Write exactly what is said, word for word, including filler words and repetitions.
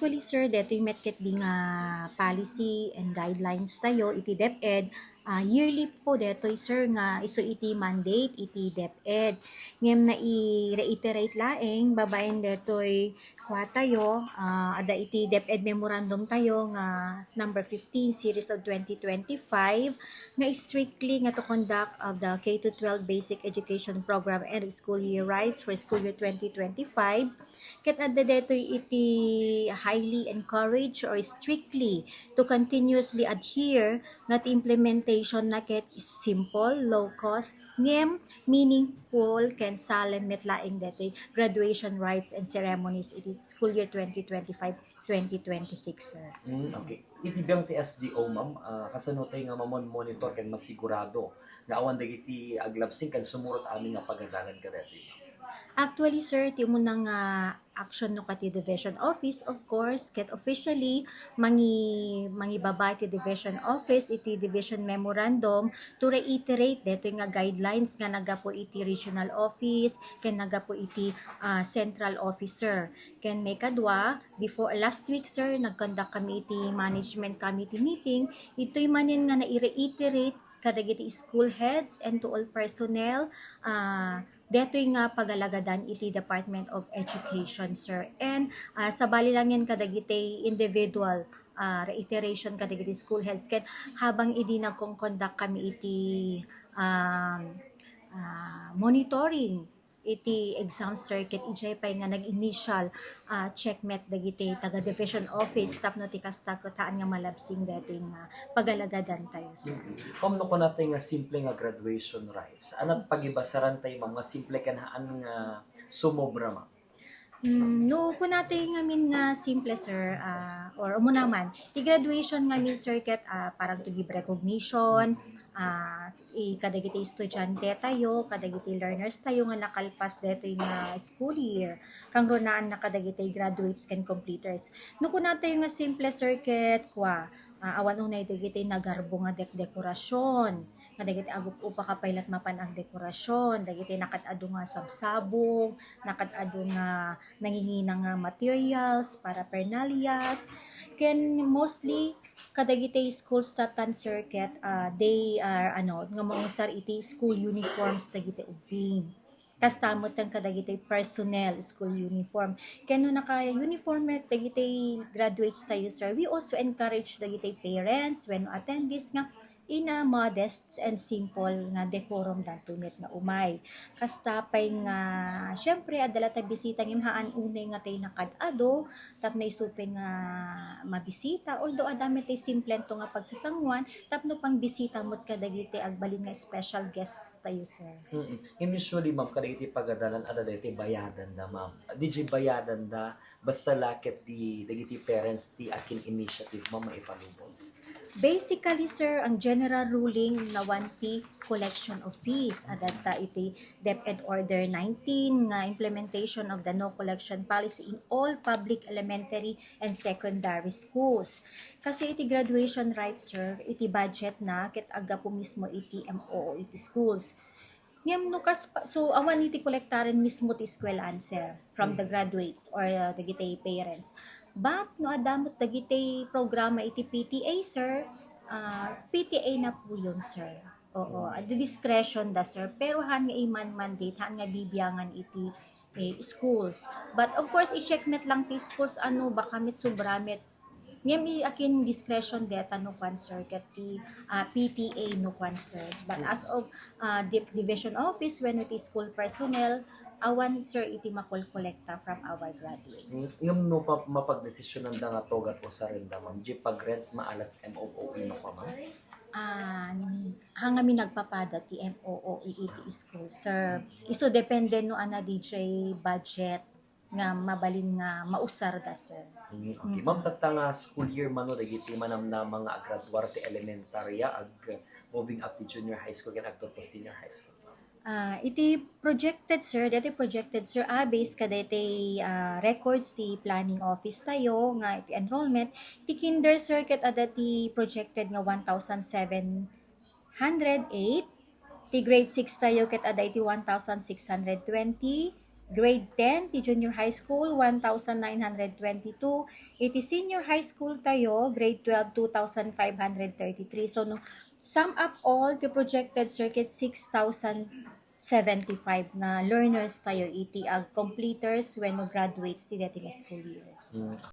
Actually, sir, detoy met ketdi nga policy and guidelines tayo iti DepEd. Ah, yearly po detoy, sir, nga isu iti mandate iti DepEd. Ngem nai-reiterate laeng babaen detoy kua tayo, ah, adda iti DepEd memorandum tayo nga number fifteen series of twenty twenty-five nga strictly nga to conduct of the K to twelve basic education program and school year rights for school year twenty twenty-five. Ket adda detoy iti highly encourage or strictly to continuously adhere nga ti implementation na ket simple, low cost, ngem meaningful ken solemn met laeng detoy graduation rites and ceremonies iti school year twenty twenty-five, twenty twenty-six, sir. Mm, okay. Iti biang ti S D O, ma'am, ah, kasano tay nga mamon-monitor ken masigurado nga awan dagiti aglabsing ken sumurot amin nga pagadalan kadaytoy, ma'am? Actually, sir, ti umuna nga action no ket ti division office, of course, ket officially mangi-, mangibaba ti division office iti division memorandum to reiterate detoy nga guidelines nga naggapu iti regional office ken naggapu iti, ah, central office, sir. Ken maikadua, before last week, sir, nag-conduct kami iti management committee meeting. Itoy manen nga nai-reiterate kadagiti school heads and to all personnel, ah, detoy nga pagalagadan iti Department of Education, sir. And, ah, sabali laengen kadagiti individual, ah, reiteration kadagiti school heads ken habang idi nagkon-conduct kami iti, um, ah, monitoring iti exam, sir, ket idiay pay nga nag-initial, ah, check met dagiti taga division office tapno ti kasta ket haan nga malabsing daytoy nga pagalagadan tayo, sir. Mm. Ma'am, no kunatay nga simple nga graduation rites, ania ti pagibasaran tayo, ma'am, nga simple ken haan nga sumobra, ma'am? Mm, no kunatay ngamin nga simple, sir, ah, or umuna man, ti graduation ngamin, sir, ket, ah, parang to give recognition, ah, i-, kadagiti estudiante tayo, kadagiti learners tayo nga nakalpas daytoy nga school year, kangrunaanna kadagiti graduates ken completers. No kunatayo nga simple, sir, ket kua, ah, awan unay dagiti nagarbo nga dek-, dekorasyon, kadagiti agup-upa ka pay la't mapan agdekorasyon, dagiti nakad-adu nga sabsabong, nakad-adu nga nanginginang nga materials, paraphernalias, ken mostly kadagiti schools ta tan, sir, ket, ah, they are, ano, nga mausar iti school uniforms dagiti ubbing. Kasta met ken kadagiti personnel, school uniform. Ken no naka-uniform met dagiti graduates tayo, sir, we also encourage dagiti parents wenno attendees nga in a modest and simple nga decorum danto met nga umay. Kasta pay nga, siyempre, adda latta bisita ngem haan unay nga tay nakad-adu, tapno isu pay nga mabisita, although adda met tay simplento nga pagsasanguan, tapno pangbisita met kadagiti agbalin nga special guests tayo, sir. Mm. And usually, ma'am, kadagiti pagadalan, adda dagiti bayadanda, ma'am. Diay bayadanda, basta la ket ti dagiti parents ti akin-initiative, ma'am, maipalubos. Basically, sir, ang general ruling na one ti collection of fees. Adda ta iti DepEd Order nineteen nga implementation of the no collection policy in all public elementary and secondary schools. Kasi iti graduation rites, sir, iti budget na ket aggapu mismo iti M O O iti schools. Ngem no kas pa, so, awan iti kolektaren mismo ti eskuelaan, sir, from the graduates or, uh, dagiti parents. But no adda met dagiti programa iti P T A, sir, ah, P T A na po yun, sir. Oo, at the discretion da, sir. Pero haan nga i-mandate, haan nga bibiangan iti, eh, schools. But of course, i-check met lang ti schools, ano, baka met sobra met. Ngem i-, akin discretion deta no kuan, sir, ket ti, ah, P T A no kuan, sir. But as of, ah, di-, division office wenno ti school personnel, awan, sir, iti makolkolekta from our graduates. Ngem no pa-, mapagdesisyonanda nga tugat usarenda, ma'am, diay pag-rent maalat M O O E no kuan, ma'am? Ah, haan ngamin nagpapada ti M O O E iti school, sir. Isu depende no ania diay budget nga mabalin nga mausarda, sir. Mm, okay. Ma'am, tatta nga school year mano dagiti manamnama nga agraduar ti elementarya, ag moving up to junior high school ken agtutpo senior high school? Ah, iti projected, sir, dati projected, sir, ah, based kadaytay, ah, records ti planning office tayo nga iti enrollment, ti kinder, sir, ket adda ti projected nga one thousand seven hundred eight, ti grade six tayo ket adda iti one thousand six hundred twenty, Grade ten ti junior high school, one thousand nine hundred twenty-two. Iti senior high school tayo, grade twelve, two thousand five hundred thirty-three. So, no, sum up all, ti projected circuit, six thousand seventy-five nga learners tayo iti ag-completers wenno graduates ti daytoy nga school year. Mm.